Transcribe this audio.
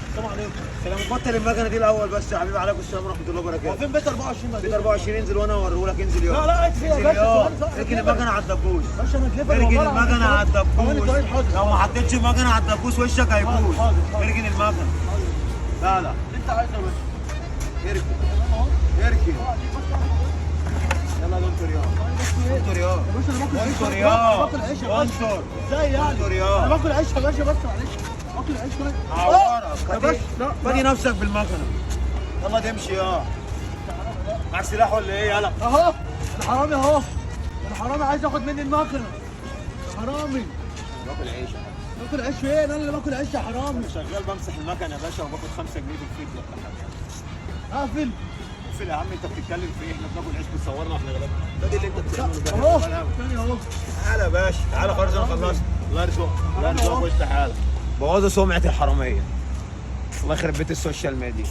السلام عليكم. سلام. بطل المكنه دي الاول بس يا حبيبي. عليكم السلام ورحمة الله هو وبركاته. فين بيت 24 بقى؟ بيت 24 انزل وانا اوريهولك. انزل يلا. لا لا اطفي يا انزل باشا. يلا. ثواني، ثواني. اركن المكنه على الدبوس. باشا انا كليفر اركن والله العظيم. المكنه على ثواني، الدبوس. طيب حاضر. لو ما حطيتش المكنه على الدبوس وشك هيبوظ. حاضر، حاضر. اركن المكنه. لا لا اللي انت عايزه يا باشا. اركن تمام اهو. اركن. اه، دي بس واحدة. يلا يا دكتور يلا. ثواني بس ايه؟ دكتور يلا. يا باشا انا باكل عيش. دكتور يا. باكل عيش يا باشا. دكتور. ازاي يعني؟ دكتور يا. انا باكل عيش يا باشا بس معلش. باكل عيش طيب. عورك. يا باشا لا. فادي نفسك بالمكنه. يلا تمشي يا. معاك سلاح ولا ايه؟ يلا. اهو الحرامي اهو. الحرامي عايز ياخد مني المكنه. حرامي. باكل عيش يا حبيبي. باكل عيش فين؟ انا اللي باكل عيش يا حرامي. شغال بمسح المكنه يا باشا وباخد 5 جنيه في الفيديو. اقفل. اقفل يا عم. انت بتتكلم في ايه؟ احنا بناكل عيش بتصورنا واحنا غلابة. ده اللي انت بتعمله ده. اهو تاني اهو. تعالى يا باشا تعالى خلاص انا خلصت. الله يرزقك الله يرزقك وش تعالى. بوظوا سمعه الحرامية. الله يخرب بيت ال social media.